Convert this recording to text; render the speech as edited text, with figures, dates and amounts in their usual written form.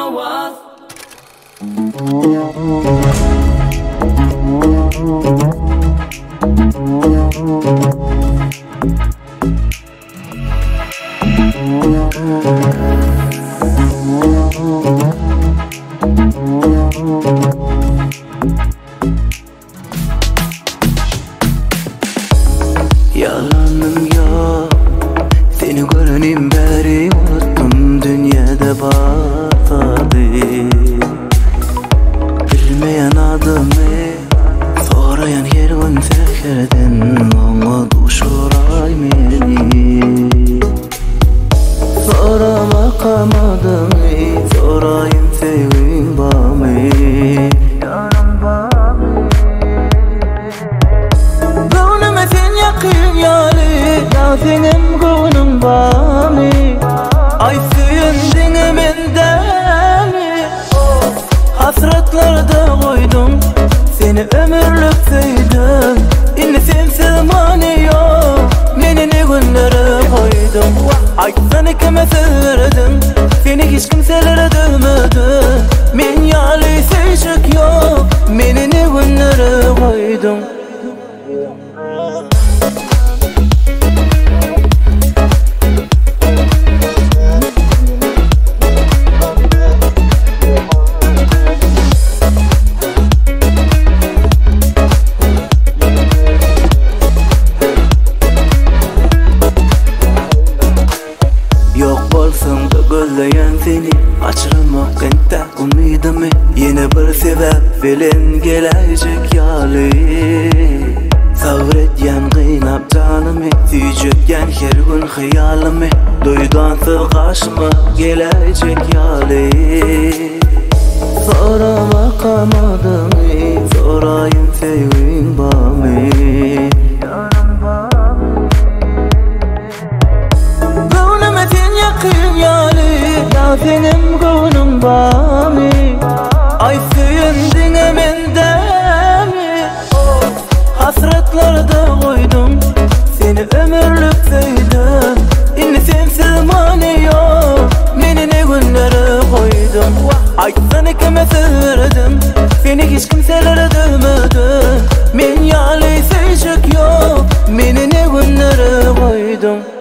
owaz. Ýalanym ýok Seni görenim bäri unutdum dünýäde bar zady Bilmeýän adymy soraýan her gün säherden oňa duşuraý meni Soramakam adyňy soraýyn söýgiň barmy Ýarym barmy Göwnüme sen ýakyn ýaly Ýa seňem göwnüň barmy Aý söýen diňe men dälmi Hasratlarda goýdum Seni ömürlik söýdüm Indi sensiz many ýok Meni ne günlere goýduň Aýtsana kime söz berdiň Seni hiç kimselere dözmedim Men ýaly söýjek ýok Meni ne günlere goýduň. Ýok bolsaň-da gözleýän seni Gaçyramok entäk umydymy Ýene bir sebäp bilen geläýjek ýaly Sabyr edýän gynap janymy Süýjetýän her gün hyýalymy Duýdansyz gaşyma geläýjek ýaly Soramakam adyňy Soraýyn söýgiň barmy Ýarym barmy Göwnüme sen ýakyn ýaly Ýa seňem göwnüň barmy Aý söýen diňe men dälmi Hasratlarda goýdum Seni ömürlik söýdüm Indi sensiz many ýok Meni ne günlere goýduň Aýtsana kime söz berdim Seni hiç kimselere dözmedim Men ýaly söýjek ýok Meni ne günlere goýduň.